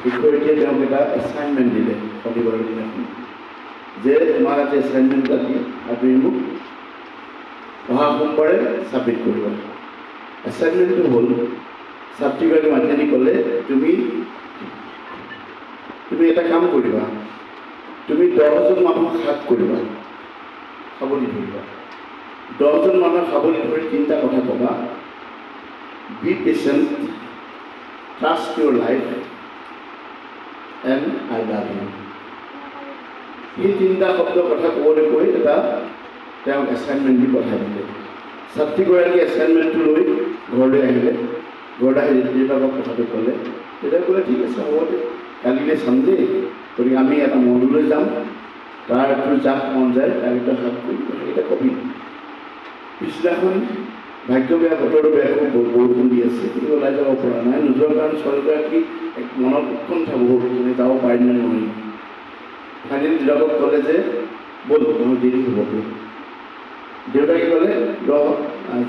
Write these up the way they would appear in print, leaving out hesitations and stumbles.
শিক্ষয়িত্ৰীয়ে তেওঁক এটা এছাইনমেণ্ট দিলে শনিবাৰৰ দিনাখন, যে তোমাক আজি এছাইনমেণ্ট এটা দিম আৰু তুমি মোক অহা সোমবাৰে ছাবমিট কৰিবা। এছাইনমেণ্টটো হ'ল, ছাত্ৰীগৰাকী মাতি আনি ক'লে, তুমি তুমি এটা কাম কৰিবা, তুমি 10জন মানুহক হাত কৰিবা, সাৱটি ধৰিবা। 10জন মানুহক সাৱটি ধৰি তিনিটা কথা ক'বা, be patient, trust your life and I love you. সেই তিনিটা শব্দৰ কথা ক'বলৈ কৈ এটা তেওঁক এছাইনমেণ্ট দি পঠাই দিলে। ছাত্ৰীগৰাকী এছাইনমেণ্টটো লৈ ঘৰলৈ আহিলে। ঘৰলৈ আহি দেউতাকক কথাটো ক'লে। দেউতাক ক'লে, ঠিক আছে, হ'ব দে, কালিলৈ চাম দেই। গতিকে আমি এটা মললৈ যাম, তাৰ তোৰ যাক মন যায় তাক এটা হাত কৰি কথাকেইটা কবি। পিছদিনাখন ভাগ্য বেয়া, বতৰটো বেয়া, খুব বৰষুণ দি আছে, গতিকে ওলাই যাব পৰা নাই। নোযোৱাৰ কাৰণে ছোৱালীগৰাকী এক মনত উৎকণ্ঠা বহুত, যেনে যাব পাৰিম নে নোৱাৰিম। ফাইনেলি দেউতাকক ক'লে যে ব'ল, নহয় দেৰি হ'বগৈ। দেউতাকে ক'লে, ৰ,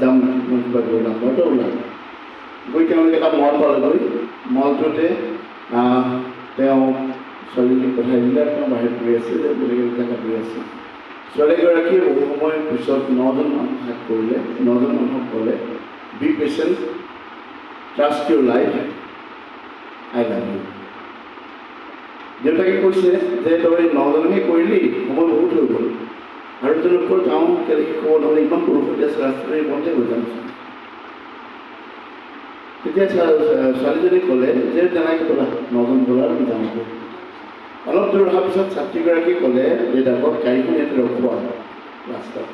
যাম, মই কিবা গৈ ওলাম বাৰু, তই ওলাম। গৈ তেওঁলোকে এটা মল পালেগৈ। মলটোতে তেওঁ ছোৱালীজনীক পঠাই দিলে আৰু তেওঁ বাহিৰত গৈ আছে, যে বেলেগ এক জেগাত গৈ আছে। ছোৱালীগৰাকীয়ে বহু সময়ৰ পিছত 9জন মানুহ হাত কৰিলে। 9জন মানুহক ক'লে, be patient, trust your life, I love you. দেউতাকে কৈছে যে তই 9জনহে কৰিলি, সময় বহুত হৈ গ'ল, আৰু এজনক কৰ, যাওঁ কেনেকৈ ক'ব, নহ'লে ইমান বৰষুণ দি আছে, ৰাস্তাটো বন্ধে হৈ যাম। তেতিয়া ছোৱালীজনীক ক'লে যে তেনেকৈ ক'লা, 9জন গ'লা আৰু যাওঁগৈ। অলপ দূৰ অহাৰ পিছত ছাত্ৰীগৰাকীয়ে ক'লে দেউতাকক, গাড়ীখন ইয়াতে ৰখোৱা ৰাস্তাত।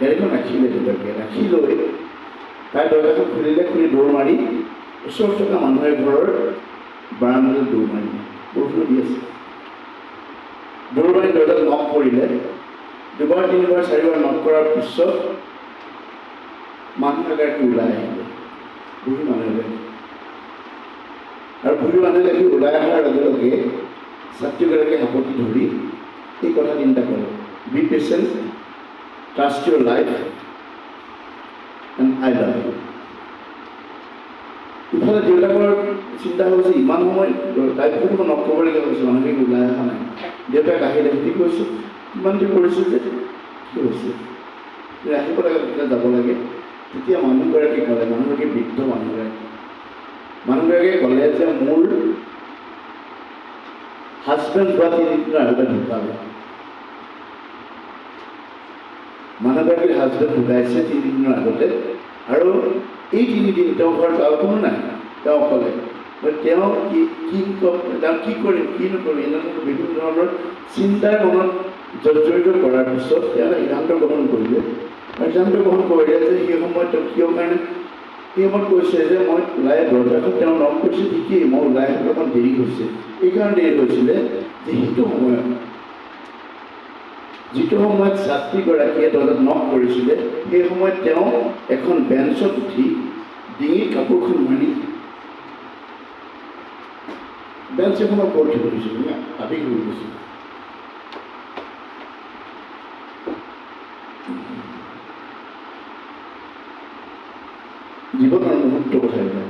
গাড়ীখন ৰাখিলে দেউতাকে। ৰাখি লৈ তাই দৰ্জাখন খুলিলে, খুলি দৌৰ মাৰি ওচৰত থকা মানুহে ঘৰৰ বাৰাণ্ডালৈ দৌৰ মাৰিলে। বৰষুণো দি আছে। দৌৰ মাৰি দৰ্জাত নক কৰিলে। দুবাৰ, তিনিবাৰ, চাৰিবাৰ নক কৰাৰ পিছত মানুহ এগৰাকী ওলাই আহিলে, বুঢ়ী মানুহ এগৰাকী। আৰু বুঢ়ী মানুহগৰাকী ওলাই অহাৰ লগে লগে ছাত্ৰীগৰাকীয়ে সাৱটি ধৰি এই কথা তিনিটা ক'লে, be patient, trust your life and I love you. ইফালে দেউতাকৰ চিন্তা হৈ গৈছে, ইমান সময় তাই বহুত সময় নক কৰিবলগীয়া হৈছে, মানুহগৰাকী ওলাই অহা নাই। দেউতাক আহিলে, সুধি কৈছে, ইমান দেৰি কৰিছে যে কি হৈছে, তুমি আহিব লাগে, তেতিয়া যাব লাগে। তেতিয়া মানুহগৰাকী ক'লে, মানুহগৰাকী বৃদ্ধ মানুহগৰাকী, মানুহগৰাকীয়ে ক'লে যে মোৰ হাজবেণ্ড যোৱা 3 দিনৰ আগতে ঢুকালে। মানুহগৰাকীৰ হাজবেণ্ড ঢুকাইছে 3 দিনৰ আগতে, আৰু এই 3 দিন তেওঁ ঘৰত আৰু কোনো নাই, তেওঁ অকলে। তেওঁ কি কি তেওঁ কি কৰিম কি নকৰিম, এনেধৰণৰ বিভিন্ন ধৰণৰ চিন্তাৰ মনত জৰ্জৰিত কৰাৰ পিছত তেওঁ এটা সিদ্ধান্ত গ্ৰহণ কৰিলে। আৰু সিদ্ধান্ত গ্ৰহণ কৰিলে যে সেই সময়ত তেওঁ কিয় কাৰণে সেই সময়ত কৈছে যে মই ওলাই দৰ্জাখন তেওঁ নক কৰিছে ঠিকেই, মই ওলাই আহিবলৈ অকণ দেৰি হৈছে। এইকাৰণে দেৰি হৈছিলে যে সেইটো সময়ত, যিটো সময়ত ছাত্ৰীগৰাকীয়ে দৰ্জাত নক কৰিছিলে, সেই সময়ত তেওঁ এখন বেঞ্চত উঠি ডিঙিৰ কাপোৰখন মাৰি বেঞ্চ এখনৰ ওপৰত উঠি বহিছিল। মানে আৱেগ হৈ গৈছিল। জীৱনৰ মুহূৰ্ত কথা এইবিলাক।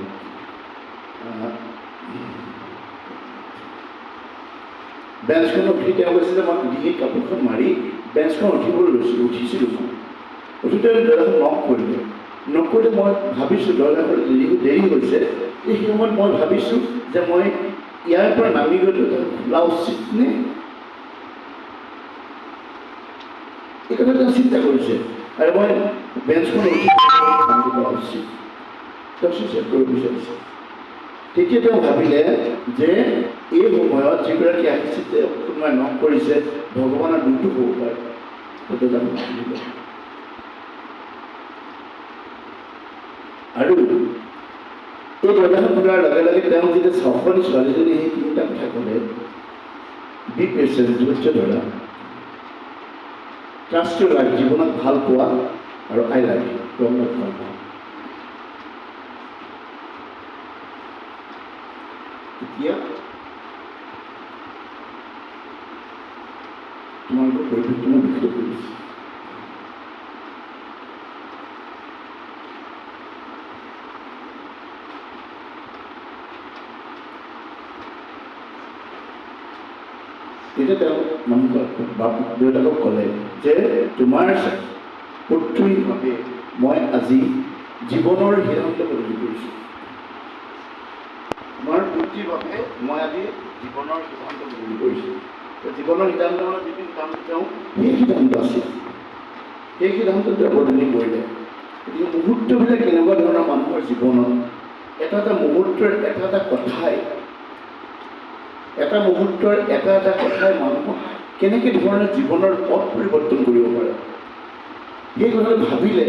বেঞ্চখনত উঠি তেওঁ কৈছে যে মই ডিঙিত কাপোৰখন মাৰি বেঞ্চখন উঠিবলৈ লৈছিলোঁ, উঠিছিলোঁ মই। উঠোঁতে দৰ্জাখন নক কৰিলে। নক কৰোঁতে মই ভাবিছোঁ দৰ্জাখন দেৰি হৈছে। এই সেই সময়ত মই ভাবিছোঁ যে মই ইয়াৰ পৰা নামি গৈ দৰ্জাখন খোলা উচিত নে, এই কথা তেওঁ চিন্তা কৰিছে। আৰু মই বেঞ্চখন উঠি কামটো কৰা উচিত, তেওঁ চুইচাইড কৰিব বিচাৰিছে। তেতিয়া তেওঁ ভাবিলে যে এই সময়ত যিগৰাকী আহিছে, তেওঁ কোনোবাই নক কৰিছে, ভগৱানৰ দূতো হ'ব পাৰে। দৰ্জাখন খুলিলে। আৰু এই দৰ্জাখন খোলাৰ লগে লগে তেওঁ যেতিয়া ছখন ছোৱালীজনী সেই তিনিটা কথা ক'লে, বি পেচেণ্ট, ধৈৰ্য ধৰা, ট্ৰাষ্ট your life, জীৱনক ভাল পোৱা, আৰু I love you, তোমাক ভাল পোৱা। তেতিয়া তোমালোকৰ পৰিৱেশটো মই দূষিত কৰি দিছোঁ। তেতিয়া তেওঁ মানুহক, বাপ দেউতাকক ক'লে যে তোমাৰ পুত্ৰীৰ বাবে মই আজি জীৱনৰ সিদ্ধান্ত বদলি কৰিছোঁ। তোমাৰ পুত্ৰীৰ বাবে মই আজি জীৱনৰ সিদ্ধান্ত বদলি কৰিছোঁ। জীৱনৰ সিদ্ধান্ত মানে যিটো সিদ্ধান্ত তেওঁ, সেই সিদ্ধান্ত আছিল, সেই সিদ্ধান্ত তেওঁ বদলি কৰিলে। গতিকে মুহূৰ্তবিলাক কেনেকুৱা ধৰণৰ, মানুহৰ জীৱনত এটা এটা মুহূৰ্তৰ এটা এটা কথাই, এটা মুহূৰ্তৰ এটা এটা কথাই মানুহক কেনেকৈ ধৰণে জীৱনৰ পথ পৰিৱৰ্তন কৰিব পাৰে, সেই কথাটো ভাবিলে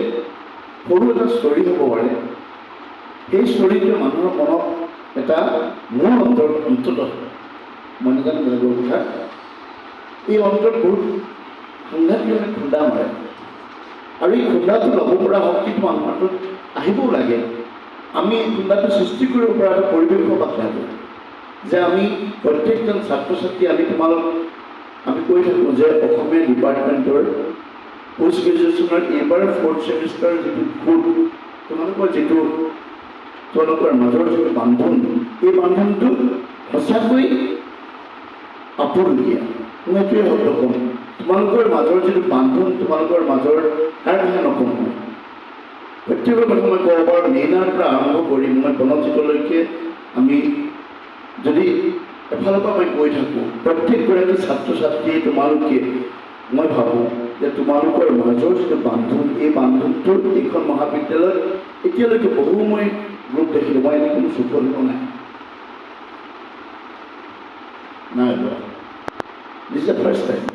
সৰু এটা ষ্টৰী হ'ব পাৰে। সেই ষ্টৰীটোৱে মানুহৰ মনত এটা, মোৰ অন্তৰত অন্ততঃ, মই নাজানো বেলেগৰ কথা, এই অন্তৰত বহুত সাংঘাতিকভাৱে খুন্দা মাৰে। আৰু এই খুন্দাটো ল'ব পৰা শক্তিটো মানুহৰ হাতত আহিবও লাগে। আমি এই খুন্দাটো সৃষ্টি কৰিব পৰা এটা পৰিৱেশ আমাক লাগে যে আমি প্ৰত্যেকজন ছাত্ৰ ছাত্ৰী, আমি তোমালোক, আমি কৈ থাকোঁ যে অসমীয়া ডিপাৰ্টমেণ্টৰ পষ্ট গ্ৰেজুৱেশ্যনৰ এইবাৰ ফ'ৰ্থ ছেমিষ্টাৰ যিটো গোট, তোমালোকৰ যিটো, তোমালোকৰ মাজৰ যিটো বান্ধোন, এই বান্ধোনটো সঁচাকৈ আপুৰুগীয়া। মই এইটোৱে শব্দ ক'ম, তোমালোকৰ মাজৰ যিটো বান্ধোন, তোমালোকৰ মাজৰ, তাৰ কথা নক'ম মই, প্ৰত্যেকৰ কথা মই ক'ব পাৰোঁ। নেইনাৰ পৰা আৰম্ভ কৰি মই বনজিতলৈকে আমি যদি এফালৰ পৰা মই কৈ থাকোঁ, প্ৰত্যেকগৰাকী ছাত্ৰ ছাত্ৰীয়ে, তোমালোকে, মই ভাবোঁ যে তোমালোকৰ মাজৰ যিটো বান্ধোন, এই বান্ধোনটো এইখন মহাবিদ্যালয়ত এতিয়ালৈকে বহু মই গ্ৰুপ দেখিলোঁ, মই এনে কোনো চকু নাই নাই লোৱা। This the first time.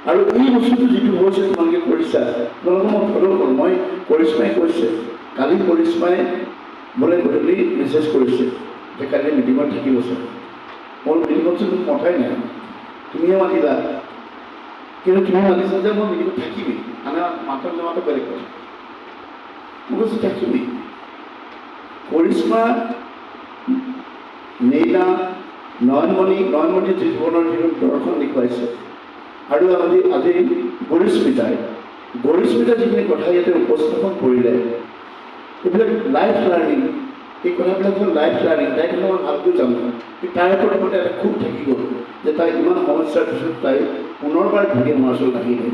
আৰু এই বস্তুটো যিটো হৈছে, তোমালোকে কৰিছা, তোমালোকক মই ফ'ল' কৰোঁ। মই, কৰিশ্মাই কৈছে, কালি কৰিশ্মাই মোলৈ গধূলি মেছেজ কৰিছে যে কালি মিটিঙত থাকিব ছাৰ। মোৰ মিটিঙতচোন মোক মতাই নাই, তুমিহে মাতিলা। কিন্তু তুমি মাতিছা যে মই মিটিঙত থাকিমেই, আনে মাতত নামাতো বেলেগ কথা। মই কৈছোঁ থাকিমেই। কৰিশ্মা, নেইনা, নয়নমণি, নয়নমণি যি জীৱনৰ যিটো দৰ্শন দেখুৱাইছে, আৰু আজি গৰিস্মিতাই যিখিনি কথা ইয়াতে উপস্থাপন কৰিলে, এইবিলাক লাইফ লাৰ্ণিং। এই কথাবিলাক হ'ল লাইফ লাৰ্ণিং। তাইৰ কথা মই ভালকৈ জানো। কিন্তু তাইৰ ওপৰত মানে এটা ক্ষোভ থাকি গ'ল যে তাই ইমান সমস্যাৰ পিছত তাই পুনৰবাৰ ঘূৰি আমাৰ ওচৰত আহিলে।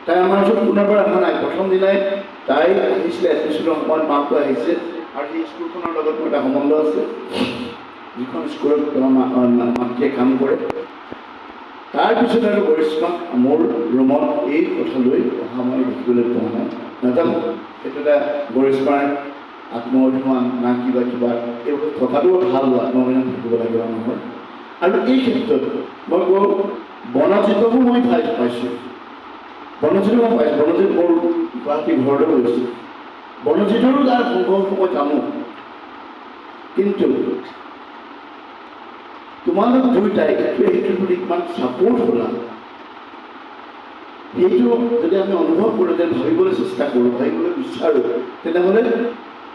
তাই আমাৰ ওচৰত পুনৰবাৰ অহা নাই। প্ৰথম দিনাই তাই আহিছিলে এডমিশ্যনৰ সময়ত, মাকো আহিছে। আৰু সেই স্কুলখনৰ লগত মোৰ এটা সম্বন্ধ আছে, যিখন স্কুলত তেওঁৰ মাতৃয়ে কাম কৰে। তাৰপিছত আৰু কৰিশ্মাক মোৰ ৰুমত এই কথা লৈ অহা মই দেখিবলৈ পোৱা নাই। নাজানো, সেইটো এটা কৰিশ্মাৰ আত্ম অভিমান না কিবা কিবা, এইবোৰ থকাটোও ভাল, আত্ম অভিমান থাকিব লাগে মানুহৰ। আৰু এই ক্ষেত্ৰত মই কওঁ, বনজিতকো মই পাইছোঁ, বনজিতো মই পাইছোঁ। বনজিত মোৰ গুৱাহাটী ঘৰলৈ গৈছোঁ। বনজিতৰো তাৰ সংঘৰ্ষ মই জানো। কিন্তু তোমালোক দুয়োটাই ইটোৱে সিটোৰ প্ৰতি ইমান ছাপৰ্ট হ'লা, সেইটো যদি আমি অনুভৱ কৰোঁ, যেন ভাবিবলৈ চেষ্টা কৰোঁ, ভাবিবলৈ বিচাৰোঁ, তেনেহ'লে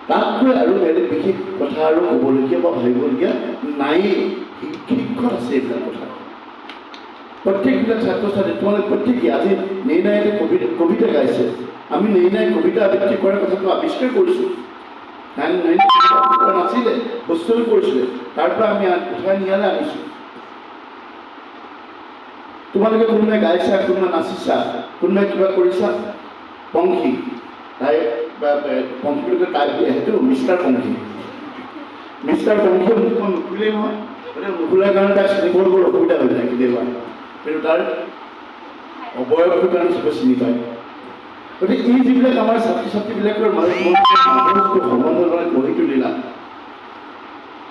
তাতকৈ আৰু বেলেগ বিশেষ কথা আৰু ক'বলগীয়া বা ভাবিবলগীয়া নায়েই। শিক্ষত আছে এইবিলাক কথা। প্ৰত্যেকবিলাক ছাত্ৰ ছাত্ৰী, তোমালোক প্ৰত্যেকেই আজি নেইনাই এটা কবিতা গাইছে। আমি নেইনাই কবিতা আবৃত্তি কৰাৰ কথাটো আৱিষ্কাৰ কৰিছোঁ। নাই নাই, কবিতা আবৃত্তি কৰা নাছিলে, হুঁচৰি কৰিছিলে। তাৰ পৰা আমি উঠাই নিয়ালে আনিছোঁ। তোমালোকে কোনোবাই গাইছা, কোনোবাই নাচিছা, কোনোবাই কিবা কৰিছা। পংখী, তাই বা পংখী বুলি কয়, তাই সেইটো মিষ্টাৰ পংখী। মিষ্টাৰ পংখীয়ে মুখখন নুখুলেই নহয়। গতিকে নুখুলাৰ কাৰণে তাক চিনিবলৈ বৰ অসুবিধা হৈ যায় কেতিয়াবা। কিন্তু তাৰ অৱয়বটোৰ কাৰণে চবে চিনি পায়। গতিকে এই যিবিলাক আমাৰ ছাত্ৰ ছাত্ৰীবিলাকৰ মাজত মাজৰ যিটো সম্বন্ধ গঢ়ি তুলিলা,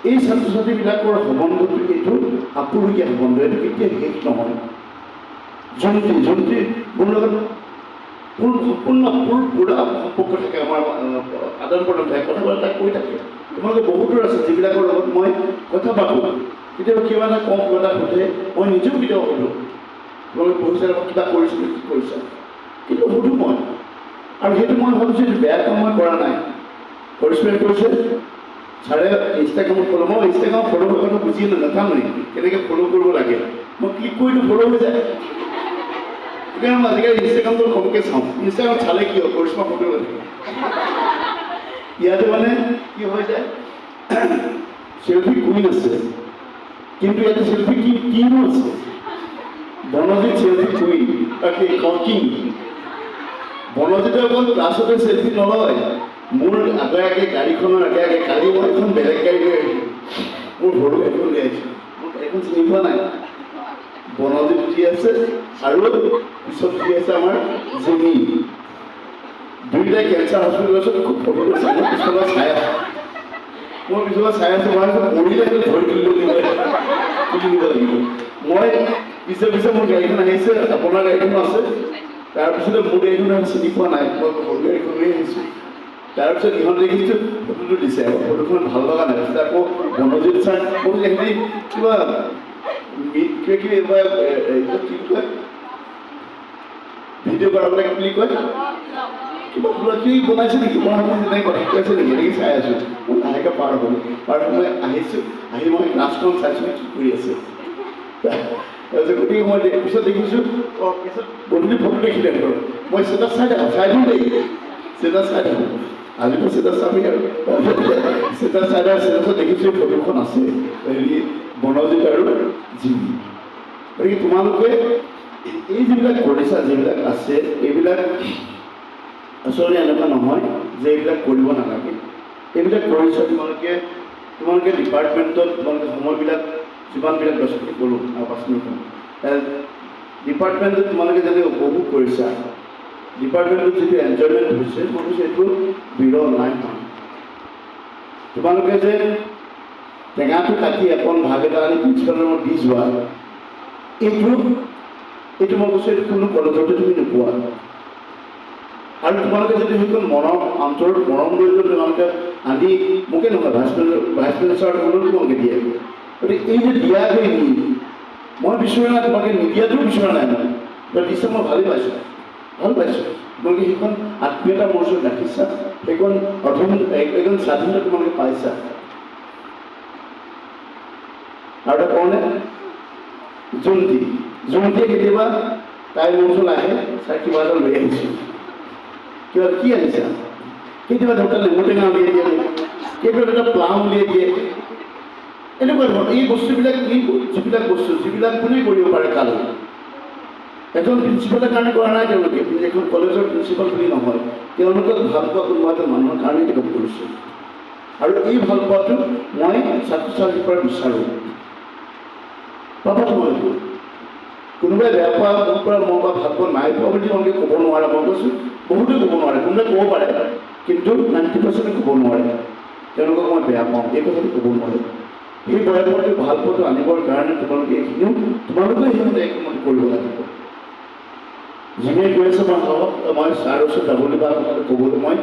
এই ছাত্ৰ ছাত্ৰীবিলাকৰ সম্বন্ধটো এইটো আপুৰুগীয়া সম্বন্ধ, এইটো কেতিয়া শেষ নহয়। জয়ন্তী, জয়ন্তী মোৰ লগত সম্পূৰ্ণ পূৰা সম্পৰ্ক থাকে আমাৰ, আদান প্ৰদান থাকে, কথা বতৰা তাই কৈ থাকে। তোমালোকে বহুতৰ আছে যিবিলাকৰ লগত মই কথা পাতোঁ, কেতিয়াবা কিবা এটা কওঁ, কিবা এটা সোধে, মই নিজেও কেতিয়াবা সোধোঁ, তোমালোকে পঢ়িছা, কিবা কৰিছিলোঁ, কি কৰিছা, কিন্তু সোধোঁ মই। আৰু সেইটো মই ভাবিছোঁ এইটো বেয়া কাম মই কৰা নাই। কৰিশ্মাই কৈছে, ছাৰে ইনষ্টাগ্ৰামত ফ'ল', মই ইনষ্টাগ্ৰামত ফ'ল' কৰাৰ কথা বুজিয়ে নাজানোৱেই কেনেকৈ ফ'ল' কৰিব লাগে। মই ক্লিক কৰিতো ফ'ল' হৈ যায়। সেইকাৰণে মই আজিকালি ইনষ্টাগ্ৰামটো কমকৈ চাওঁ। ইনষ্টাগ্ৰামত চালে কি হয়, কৰিশ্মা ফটো থাকে ইয়াতে, মানে কি হৈ যায়, চেলফি কুইন আছে। কিন্তু ইয়াতে চেলফি কি কিনো আছে? Banajit selfie queen, king. বনজিতে অকল ক্লাছতে চেলফি নলয়, মোৰ আগে আগে, গাড়ীখনৰ আগে আগে। কালি মই এখন বেলেগ গাড়ী লৈ আহিছোঁ, মোৰ সৰু গাড়ীখন লৈ আহিছোঁ। মোৰ গাড়ীখন চিনি পোৱা নাই। বনজিত উঠি আছে আৰু পিছত উঠি আছে আমাৰ জেমি। দুয়োটাই কেঞ্চাৰ হস্পিটেলৰ ওচৰত খুব ফটো লৈছে। মই পিছফালে চাই আছোঁ, মই পিছফালে চাই আছোঁ। মই ভাবিছোঁ পৰিলে সেইটো ধৰি তুলিব লাগিব, তুলি দিব লাগিব। মই পিছে পিছে মোৰ গাড়ীখন আহিছে, আপোনাৰ গাড়ীখনো আছে। তাৰপিছতে মোৰ গাড়ীখন আৰু চিনি পোৱা নাই, মই সৰু গাড়ীখন লৈ আহিছোঁ। তাৰপিছত ইহঁত দেখিছোঁ ফটোটো দিছে, ফটোখন ভাল লগা নাই। তাৰপিছত আকৌ বনজিত ছাৰ, মই সেইখিনি কিবা কিবা কিবি এইবাৰ এইটো কি কয়, ভিডিঅ' কৰাবিলাক বুলি কয়, কিবা কিবা কিবি বনাইছে নেকি? মই ভাবিছোঁ তেনেকৈ কথা কৈ আছে নেকি, এনেকৈ চাই আছোঁ। মই লাহেকৈ পাৰ হ'লোঁ, পাৰ হৈ মই আহিছোঁ। আহি মই ক্লাছখন চাইছোঁ, কি কৰি আছে। তাৰপিছত গতিকে মই পিছত দেখিছোঁ, অঁ, পিছত গধূলি ফটো দেখিলে ধৰক। মই ষ্টেটাছ চাই থাকোঁ, চাই দিওঁ দেই, ষ্টেটাছ চাই থাকোঁ। আজিতো ষ্টেটাছ চামেই আৰু। ষ্টেটাছ চাই থাকোঁ, ষ্টেটাছত দেখিছোঁ এই ফটোখন আছে, হেৰি বনজিত আৰু জিমি। গতিকে তোমালোকে এই যিবিলাক কৰিছা, যিবিলাক আছে, এইবিলাক আচলতে এনেকুৱা নহয় যে এইবিলাক কৰিব নালাগে। এইবিলাক কৰিছা তোমালোকে। তোমালোকে ডিপাৰ্টমেণ্টত তোমালোকে সময়বিলাক যিমানবিলাক 10 মিনিট ক'লোঁ আৰু 5 মিনিট ক'ম। ডিপাৰ্টমেণ্টত তোমালোকে যেনেকৈ উপভোগ কৰিছা, ডিপাৰ্টমেণ্টত যিটো এনজয়মেণ্ট হৈছে, মই কৈছোঁ এইটো বিৰল নাই হোৱা। তোমালোকে যে টেঙাটো কাটি অকণ ভাগ এটা আনি প্ৰিন্সিপালৰ ৰুমত দি যোৱা, এইটো মই কৈছোঁ, এইটো কোনো কলেজতে তুমি নোপোৱা। আৰু তোমালোকে যদি সেইখন মৰম, অন্তৰত মৰম লৈ যদি তোমালোকে আনি মোকে নহয়, ভাইচ প্ৰেচিডেণ্ট ছাৰৰ টেবুলতো তোমালোকে দিয়ে। গতিকে এই যে দিয়াখিনি মই বিচৰা নাই, তোমালোকে নিদিয়াটোও বিচৰা নাই। মই তই দিছা, মই ভালেই পাইছোঁ, ভাল পাইছোঁ। তোমালোকে সেইখন আত্মীয়তা মোৰ ওচৰত ৰাখিছা, সেইখন অধম এইখন স্বাধীনতা তোমালোকে পাইছা। আৰু এটা কওঁনে, জোনটি, জোনটিয়ে কেতিয়াবা তাই মোৰ ওচৰলৈ আহে, "ছাৰ, কিবা এটা লৈ আহিছোঁ।" কিবা কি আনিছা? কেতিয়াবা দুটা নেমু টেঙা উলিয়াই দিয়ে মোক, কেতিয়াবা দুটা প্লাম উলিয়াই দিয়ে। এনেকুৱা ধৰণৰ এই বস্তুবিলাক, এই যিবিলাক বস্তু, যিবিলাক কোনে কৰিব পাৰে? কাল এজন প্ৰিন্সিপালৰ কাৰণে কৰা নাই তেওঁলোকে, এখন কলেজৰ প্ৰিন্সিপাল বুলি নহয়, তেওঁলোকক ভাল পোৱা কোনোবা এজন মানুহৰ কাৰণেই তেওঁলোক কৰিছে। আৰু এই ভাল পোৱাটো মই ছাত্ৰ ছাত্ৰীৰ পৰা বিচাৰোঁ। পাবা তোমালোকে। কোনোবাই বেয়া পোৱা মোৰ পৰা, মই বা ভাল পোৱা নাই পোৱা বুলি তোমালোকে ক'ব নোৱাৰা। মই কৈছোঁ, বহুতে ক'ব নোৱাৰে। কোনোবাই ক'ব পাৰে, কিন্তু 90% ক'ব নোৱাৰে। তেওঁলোকক মই বেয়া পাওঁ, এই কথাটো ক'ব নোৱাৰে। সেই বয়সত ভাল পোৱাটো আনিবৰ কাৰণে তোমালোকে এইখিনিও, তোমালোকেও সেইমতে একমত কৰিব লাগিব। যোনে কৈ আছে, মই সাহস, মই ছাৰৰ ওচৰত যাবলৈ বা কথাটো ক'বলৈ মই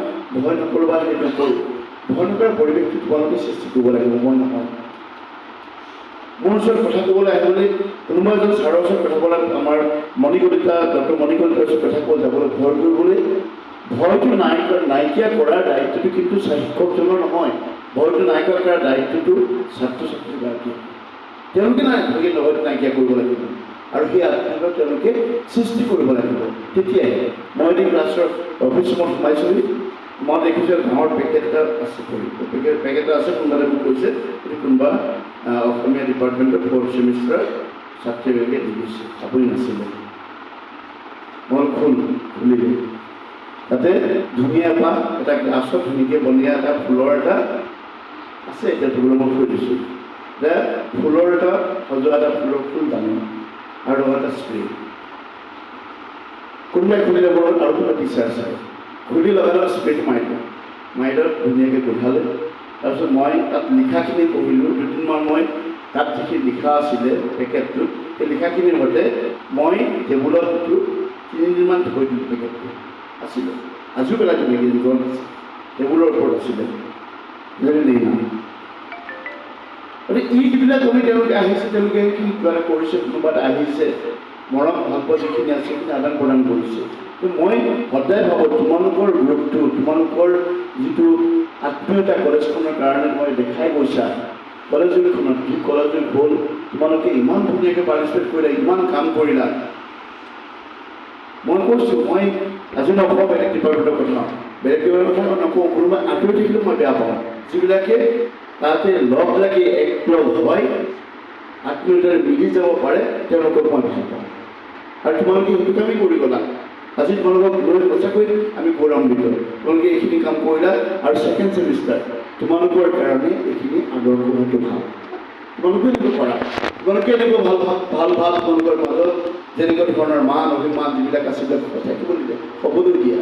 ভয় নকৰোঁ বা হেৰি নকৰোঁ, ভয় নকৰা পৰিৱেশটো তোমালোকে সৃষ্টি কৰিব লাগিব, মই নহয়। মোৰ ওচৰত কথা ক'বলৈ আহিবলৈ, কোনোবা এজন ছাৰৰ ওচৰত কথা ক'বলৈ, আমাৰ মণিকলিতা, ডক্টৰ মণিকলিতাৰ ওচৰত কথা ক'বলৈ যাবলৈ ভয় কৰিবলৈ, ভয়টো নাইকিয়া কৰাৰ দায়িত্বটো কিন্তু শিক্ষকজনৰ নহয়। ভয়টো নাইকিয়া কৰাৰ দায়িত্বটো ছাত্ৰ ছাত্ৰীগৰাকীৰ। তেওঁলোকে নাই ভয়টো নাইকিয়া কৰিব লাগিব আৰু সেই আত্মীয়তা তেওঁলোকে সৃষ্টি কৰিব লাগিব। তেতিয়াহে মই এদিন ক্লাছৰ অফিচ ৰুমত সোমাইছিলোঁ। মই দেখিছোঁ ডাঙৰ পেকেট এটা আছে পৰি, পেকেট এটা আছে। কোনোবা মোক কৈছে, এইটো কোনোবা অসমীয়া ডিপাৰ্টমেণ্টৰ ফ'ৰ্থ ছেমিষ্টাৰ ছাত্ৰী এগৰাকীয়ে দি গৈছে, আপুনি নাছিলে। মই খুলিলোঁ, তাতে ধুনীয়া এপাহ, এটা গ্লাছত ধুনীয়াকৈ বনীয়া এটা ফুলৰ এটা আছে। এতিয়া টেবুলত মই থৈ দিছোঁ যে ফুলৰ এটা সজোৱা এটা ফুলৰ ফুলদানি আৰু লগত এটা স্প্ৰে। কোনোবাই খুলিলে, মোৰ আৰু কোনোবা টিচাৰ আছে, খুলি লগাই লগাই স্প্ৰেটো মাৰি দিলে, মাৰি দিলত ধুনীয়াকৈ গোন্ধালে। তাৰপিছত মই তাত লিখাখিনি পঢ়িলোঁ। দুদিনমান মই তাত যিখিনি লিখা আছিলে পেকেটটোত, সেই লিখাখিনিৰ মতে মই টেবুলত সেইটো 3 দিনমান থৈ দিলোঁ। পেকেটটো আছিলে, আজিও পেলাই তেনেকৈ ঘৰত আছে, টেবুলৰ ওপৰত আছিলে। নেই না। গতিকে এই যিবিলাক আমি, তেওঁলোকে আহিছে, তেওঁলোকে কি কিবা এটা কৰিছে, কোনোবা এটা আহিছে, মৰম ভালপোৱা যিখিনি আছে সেইখিনি আদান প্ৰদান কৰিছে। মই সদায় ভাবোঁ, তোমালোকৰ গ্ৰুপটো, তোমালোকৰ যিটো আত্মীয়তা কলেজখনৰ কাৰণে মই দেখাই গৈছা, কলেজখনত যি কলেজ হ'ল, তোমালোকে ইমান ধুনীয়াকৈ পাৰ্টিচিপেট কৰিলা, ইমান কাম কৰিলা। মই কৈছোঁ, মই আজি নকওঁ বেলেগ ডিপাৰ্টমেণ্টৰ কথা, বেলেগ ডিপাৰ্টমেণ্টৰ কথা নকওঁ। কোনোবা আঁতৰি থাকিলেও মই বেয়া পাওঁ। যিবিলাকে তাতে লগ লাগি একলগ হয়। আত্মীয়তাৰে মিলি যাব পাৰে, তেওঁলোকক মই ভাল পাওঁ। আৰু তোমালোকে সেইটো কামেই কৰি গ'লা। আজি তোমালোকক লৈ সঁচাকৈ আমি গৌৰৱান্বিত। তোমালোকে এইখিনি কাম কৰিলা আৰু ছেকেণ্ড ছেমিষ্টাৰ তোমালোকৰ কাৰণে এইখিনি আদৰ্শ হোৱাটো ভাল। তোমালোকে এনেকুৱা কৰা, তোমালোকে এনেকুৱা ভাল ভাল ভাল ভাল তোমালোকৰ মাজত যেনেকুৱা ধৰণৰ মান অভিমান যিবিলাক আছে, সেইবিলাক থাকিবলৈ দিয়া, হ'বলৈ দিয়া।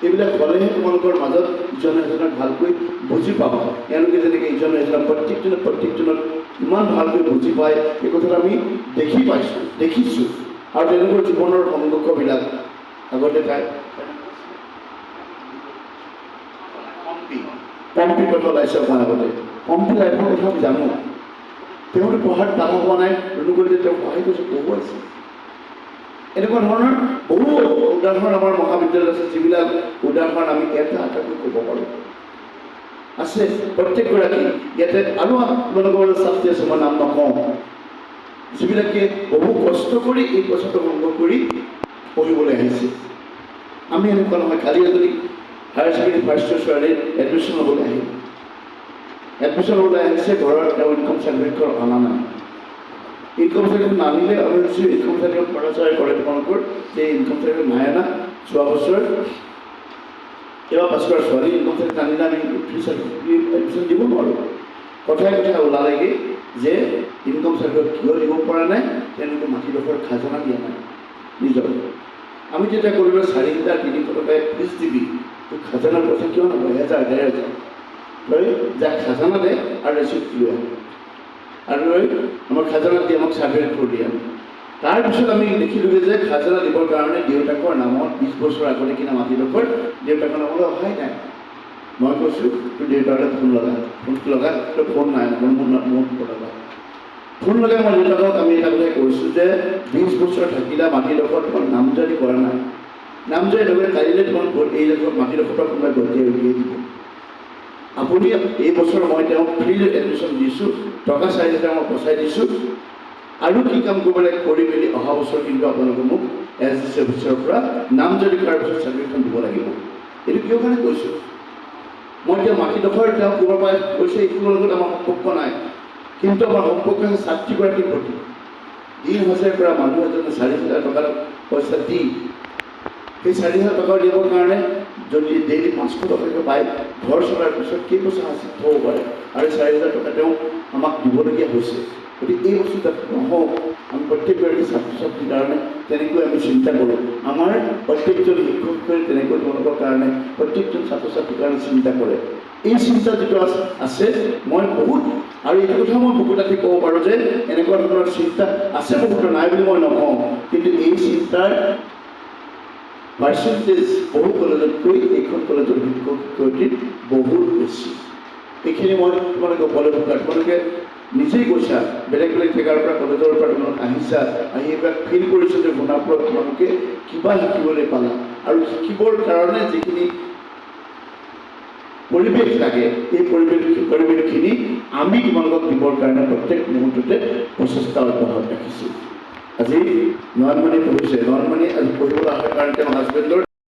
এইবিলাক হ'লেহে তোমালোকৰ মাজত ইজনে এজনক ভালকৈ বুজি পাবা। এওঁলোকে যেনেকৈ ইজনে এজনক, প্ৰত্যেকজনে প্ৰত্যেকজনক ইমান ভালকৈ বুজি পায়, এই কথাটো আমি দেখি পাইছোঁ, দেখিছোঁ। আৰু তেওঁলোকৰ জীৱনৰ সংঘৰ্ষবিলাক আগতে তাই পম্পী, পম্পী কথা ওলাইছে অকণমান আগতে। পম্পী লাইফৰ কথা আমি জানো। তেওঁতো পঢ়াত বাধা হোৱা নাই। ৰুণুকলিতে তেওঁক সহায় কৰিছে, পঢ়ুৱাইছে। এনেকুৱা ধৰণৰ বহু উদাহৰণ আমাৰ মহাবিদ্যালয়ত আছে, যিবিলাক উদাহৰণ আমি এটা এটাকৈ ক'ব পাৰোঁ। আছে প্ৰত্যেকগৰাকী ইয়াতে। আৰু তোমালোকৰ ছাত্ৰী আছে, মই নাম নকওঁ, যিবিলাকে বহু কষ্ট কৰি এই পইচাটো সংগ্ৰহ কৰি পঢ়িবলৈ আহিছে। আমি এনেকুৱা নহয়। কালি এজনী হায়াৰ ছেকেণ্ডেৰী ফাৰ্ষ্ট ইয়েৰ ছোৱালীৰ এডমিশ্যন ল'বলৈ আহিল। এডমিশ্যন ল'বলৈ আহিছে, ঘৰত তেওঁ ইনকম চাৰ্টিফিকেটখন অনা নাই। ইনকম চাৰ্টিফিকেট নানিলে আমি ভাবিছোঁ, ইনকম চাৰ্টিফিকেট কৰা কৰে তোমালোকৰ যে ইনকম চাৰ্টিফিকেট নাই অনা, যোৱা বছৰ এইবাৰ পাছ কৰা ছোৱালী, ইনকম চাৰ্টিফিকেট নানিলে আমি ফ্ৰী চাৰ্টিফিকেট এডমিশ্যন দিব নোৱাৰোঁ। কথাই কথাই ওলালেগৈ যে ইনকম চাৰ্টিফিকেট কিয় দিব পৰা নাই, তেওঁলোকে মাটিডোখৰ খাজানা দিয়া নাই নিজৰ। আমি যেতিয়া ক'লোঁ, 4300 টকাই ফিজ দিবি, তোক খাজানাৰ পইচা কিয় নলয়? 1000, 1500 তই যাক খাজানা দে আৰু ৰেচিপ্ট লৈ আহ আৰু লৈ আমাক খাজানা দি আমাক চাৰ্টিফিকেট কৰি দিয়া। তাৰপিছত আমি দেখিলোগৈ যে খাজানা দিবৰ কাৰণে দেউতাকৰ নামত 20 বছৰ আগতে কিনা মাটিডোখৰ দেউতাকৰ নামলৈ অহাই নাই। মই কৈছোঁ, তোৰ দেউতালৈ ফোন লগা, ফোনটো লগা। তোৰ ফোন নাই, মোৰ মোৰ লগা। ফোন লগাই মই দেউতাকক আমি এটা কথাই কৈছোঁ যে 20 বছৰ থাকিলা মাটিডোখৰ, তোমাৰ নামজাৰি কৰা নাই। নামজাৰি নকৰিলে কালিলৈ তোমাৰ এই ডোখৰ মাটিডোখৰ পৰা কোনোবাই গতিয়াই উলিয়াই দিব। আপুনি এই বছৰ মই তেওঁক ফ্ৰী এডমিশ্যন দিছোঁ, টকা 4000 মই বচাই দিছোঁ আৰু কি কাম কৰিব লাগে কৰি মেলি অহা বছৰ কিন্তু আপোনালোকে মোক এছ ডি চি অফিচৰ পৰা নামজাৰি কৰাৰ পিছত চাৰ্টিফিকেটখন দিব লাগিব। এইটো কিয় কাৰণে কৈছোঁ মই এতিয়া? মাটিডোখৰ তেওঁ ক'ৰবাৰ পৰা কৈছে, এইটোৰ লগত আমাৰ সম্পৰ্ক নাই। কিন্তু আমাৰ সম্পৰ্ক আছে ছাত্ৰীগৰাকীৰ প্ৰতি। দিন হাজিৰা কৰা মানুহ এজনে 4000 টকাৰ পইচা দি, সেই 4000 টকা দিবৰ কাৰণে যদি ডেইলি 500 টকাকৈ পায়, ঘৰ চলাৰ পিছত কেই পইচা সাঁচি থ'ব পাৰে? আৰু 4000 টকা তেওঁ আমাক দিবলগীয়া হৈছে। গতিকে এই বস্তু যাতে নহওক, আমি প্ৰত্যেকগৰাকী ছাত্ৰ ছাত্ৰীৰ কাৰণে তেনেকৈ আমি চিন্তা কৰোঁ। আমাৰ প্ৰত্যেকজন শিক্ষক শিক্ষয়িত্ৰী তেনেকৈ তেওঁলোকৰ কাৰণে, প্ৰত্যেকজন ছাত্ৰ ছাত্ৰীৰ কাৰণে চিন্তা কৰে। এই চিন্তা যিটো আছে, মই বহুত আৰু এইটো কথা মই বুকুত ৰাখি ক'ব পাৰোঁ যে এনেকুৱা ধৰণৰ চিন্তা আছে বহুতো, নাই বুলি মই নকওঁ। কিন্তু এই চিন্তাৰ পাৰ্চেণ্টেজ বহু কলেজতকৈ এইখন কলেজৰ শিক্ষক শিক্ষয়িত্ৰীৰ বহুত বেছি। এইখিনি মই তোমালোকে উপলব্ধ কৰা। তোমালোকে নিজেই কৈছা, বেলেগ বেলেগ জেগাৰ পৰা, কলেজৰ পৰা তোমালোক আহিছা, আহি এইবিলাক ফিল কৰিছা যে সোণাপুৰত তোমালোকে কিবা শিকিবলৈ পালা আৰু শিকিবৰ কাৰণে যিখিনি পৰিৱেশ লাগে, এই পৰিৱেশখিনি আমি তোমালোকক দিবৰ কাৰণে প্ৰত্যেক মুহূৰ্ততে